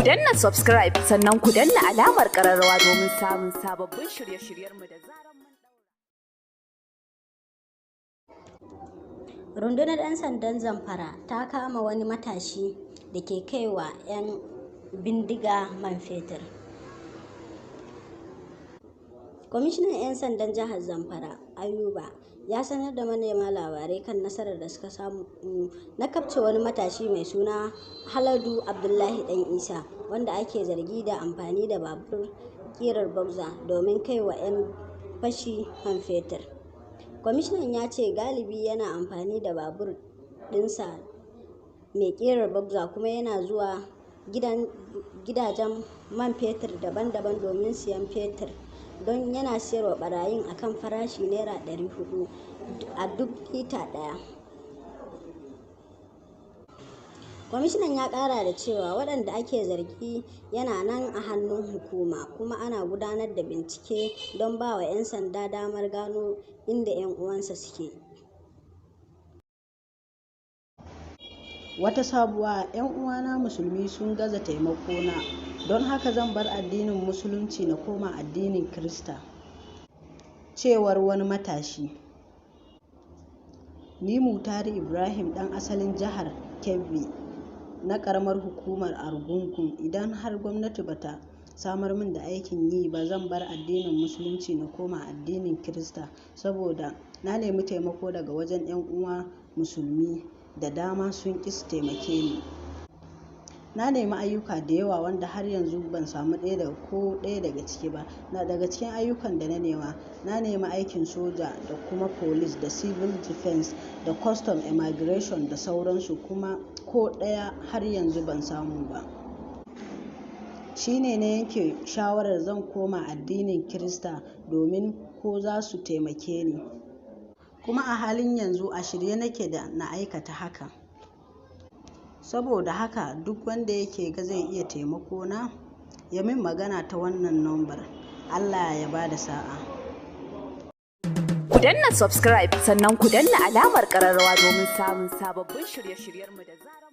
Danna subscribe, sannan ku danna alamar kararrawa domin samun sababbin shirye-shiryenmu da zaran mun daura. Rundunar 'Yan Sandan Zamfara ta kama wani matashi da ke kai wa 'yan bindiga man fetur. Kwamishinan 'Yan Sandan Jihar Zamfara, Ayuba, ya sanar da manema labarai kan nasarar da suka samu na cafke wani matashi mai suna Haladu Abdullahi Dan Isa, wanda ake zargi da amfani da babur ƙirar Boxer domin kai wa 'yan fashi man fetur. Kwamishinan ya ce galibi yana amfani da babur ɗinsa mai ƙirar Boxer kuma yana zuwa gidajen man fetur daban-daban domin siyan fetur don yana siyarwa barayin a kan farashin Naira 400 a duk lita ɗaya. Kwamishinan ya ƙara da cewa waɗanda ake zargi yana nan a hannun hukuma kuma ana gudanar da bincike don ba wa 'yan sanda damar gano inda 'yan uwansa suke. Wata sabuwa, 'yan uwana Musulmi sun gaza taimako na, don haka zan bar addinin Musulunci na koma addinin Kirista, cewar wani matashi. Ni Mutari Ibrahim ɗan asalin jihar Kebbi na ƙaramar hukumar Argungu, idan har gwamnati ba ta samar min da aikin yi ba zan bar addinin Musulunci na koma addinin Kirista saboda na nemi taimako daga wajen 'yan uwa Musulmi da dama sun ƙi su taimake ni. Na nemi ayyuka da yawa wanda har yanzu ban samu ɗaya daga ko ɗaya daga ciki ba. Na daga cikin ayyukan da na nema, na nemi aikin soja da kuma police da civil defense da custom immigration da sauransu, kuma ko ɗaya har yanzu ban samu ba. Shi ne na yanke shawarar zan koma addinin Kirista domin ko za su taimake ni. Kuma a halin yanzu a shirye nake da na aikata hakan. Saboda haka duk wanda yake ga zai iya taimako na, ya min magana ta wannan nombar. Allah ya ba da sa'a. Ku danna subscribe, sannan ku danna alamar kararrawa domin samun sababbin shirye-shiryenmu da zaran